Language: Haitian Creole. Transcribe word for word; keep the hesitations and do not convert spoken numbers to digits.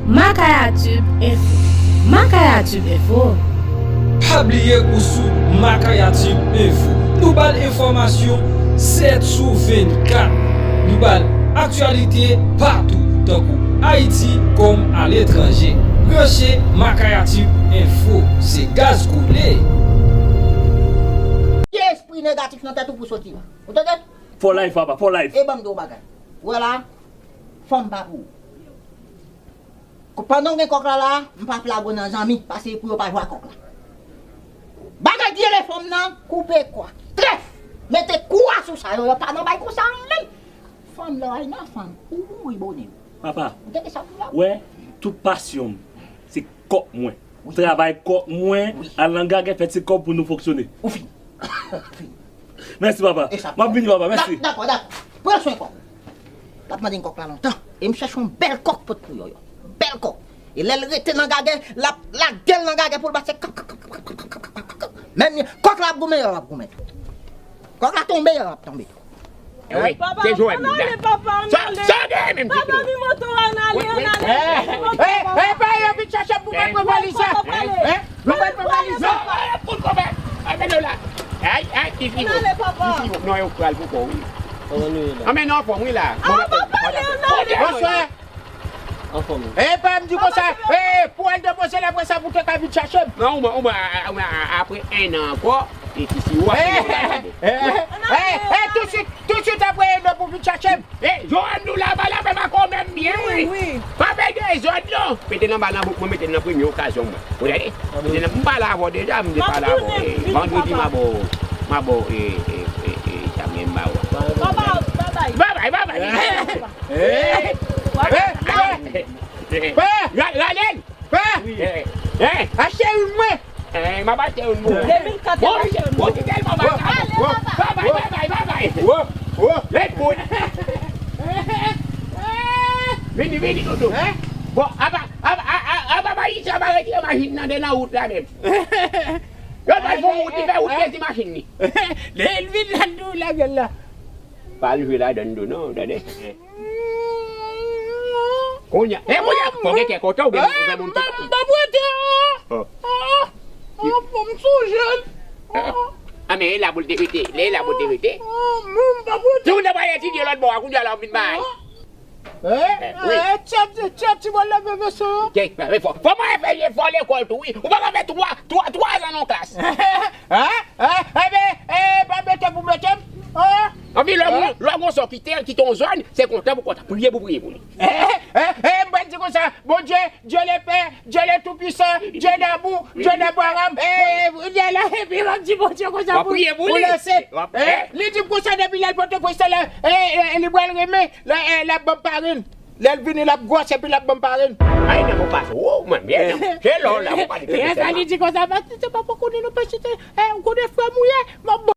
Makaya Tube Info. Makaya Tube Info. Pa bliye ou sou Makaya Tube Info. Nou ba l enfòmasyon sèt sou vennkat. Nou ba l aktyalite patou, tankou Ayiti kòm aletranje. Branche Makaya Tube Info, se gaz koule. Ki espri negatif nan tèt ou pou soti la? Ou tande? For life, papa, for life. E ban m di w bagay. Ou wè la, fanm pa pou ou. Ko-, pandan w gen kòk la la, m p ap lage w nan zanmi, paske e pou yo pa jwe ak kòk la. Bagay ki rele fanm nan, koupe kwa. Trèf! Mete kwa sou sa, yo, yo pa nan bay konsa menm. Fanm la, ay nan fanm, ou mouri bonè. Papa, ou tande sa pou la? Wè, tout pasyon m, se kòk mwen. Wi. Travay kòk mwen, wi, al nan gagè fè ti kòb pou nou fonksyone. Ou fini. Ou fini. Mèsi, papa. E sa m ap vini, papa. Mèsi. Dakò, dakò. Pran swen kòk ou. L ap mande m kòk la lontan. E m chèche yon bèl kòk pot pou yo, yo. Bèl kòk. E lè l rete nan gagè, l ap lage l nan gagè pou l pase kòk, kòk, kòk. Menm kòk la ap goumen, yo ap goumen. Kòk la tonbe, yo ap tonbe. Wi, papa, se jwèt ann ale, papa, ann ale. Sa, sa w genyen menm, papa, Tito? Ni moto, ann ale, ann ale. Wi, wi. Ni moto, papa. Wi, wi. Papa, yo vin chache m pou mwen pran valiz la. Wi, papa, ale. Hein? Pou mwen pran valiz la. Papa, ale. Pou l konbèt. Ay, men nou la. Ay, ay, isi, ann ale, papa. Isi, non, yo pral pou kò, wi. Kòman nou ye la? Ann, men nou anfòm, wi, la. Ah, papa, ale, ann ale. Bonswa. Anfòm. E pa m di konsa, e, pou al depoze l apre sa pou te ka vin chache m. Non, ou mwen, ou mwen, a, a, a, a, apre en an ankò, e ki si w ap vin yon gade. E, e, e, tousuit, tousuit apre en an pou vin chache m. E, Joanne nou la, ba la fè m akò menm byen, wi. Wi, wi. Pa pèdi zòn, non. Mete l anba nan bouk mwen, mete l nan premye okazyon mwen. Ou tande? Mete l nan, m pale avè w deja, m te pale avè w. E, vandredi, m a ba w, m a ba w, e, e, e, e, sa m gen m ba w. Papa, babay. Babay, babay. Eh! Eh! Eh! Pè! Ra-, rale l! Pè! Eh! Eh! Achte youn mwen! Eh, m ap achte youn mwen. De mil kat, bon, achte youn mwen. Bon, se tèlman bata. Ale, papa. Babay, babay, babay. Wo, wo. Lèt bout. Vini, vini, doudou. Eh? Bon, apa, apa, apa, apa, apa, apa, apa, retire machin nan de nan wout la menm. Yo, bay fon wout, li fè wout pèdi machin li. Lè l vin la, nou lagèl la. Pa al jwe ladann tou non, tande. Kounye a, e kounye a, fò gen kè kontan oubyen ou fè moun tout. M p ap rete, oh. Oh. Oh, oh, m sonje l. Ah, men e la pou l te rete, e la pou l te rete. Oh, m p ap rete. Si ou te pral etidye lòt bò a, kounye a la w vin bay. Eh, eh, wi. Eh, tchèp, tchèp, ti bòl lave veso. Fò, fò mwen fè jefò lekòl tou, wi. Ou pa ka fè twa, twa, twa zan nan klas. Eh, eh, eh, ben, eh, pa mete pou mete m. Oh. Anpi lè moun, lè moun sò kite, kite yon zòn, se kontan pou kontan. Priye pou priye pou li. Eh, eh, eh, m pral di konsa, Bondye, Dieu le Père, Dieu le Tout-Puissant, Dieu d'amour, Dieu d'Abraham. Eh, Bondye la, epi w ap di Bondye konsa pou, pou lanse. Eh, li di m konsa depi lè l pote Kris la, eh, eh, li pral renmen, la, eh, l ap ban m parenn. Lè l vini, l ap gwòs epi l ap ban m parenn. Ay, nan mwen pase. Wo, mwen, byen, nan mwen. Se lò la, mwen pale. Eh, sa li di konsa, paske se pa poko ni nou pa chite. Eh, ou konnen frè m ou ye, m ap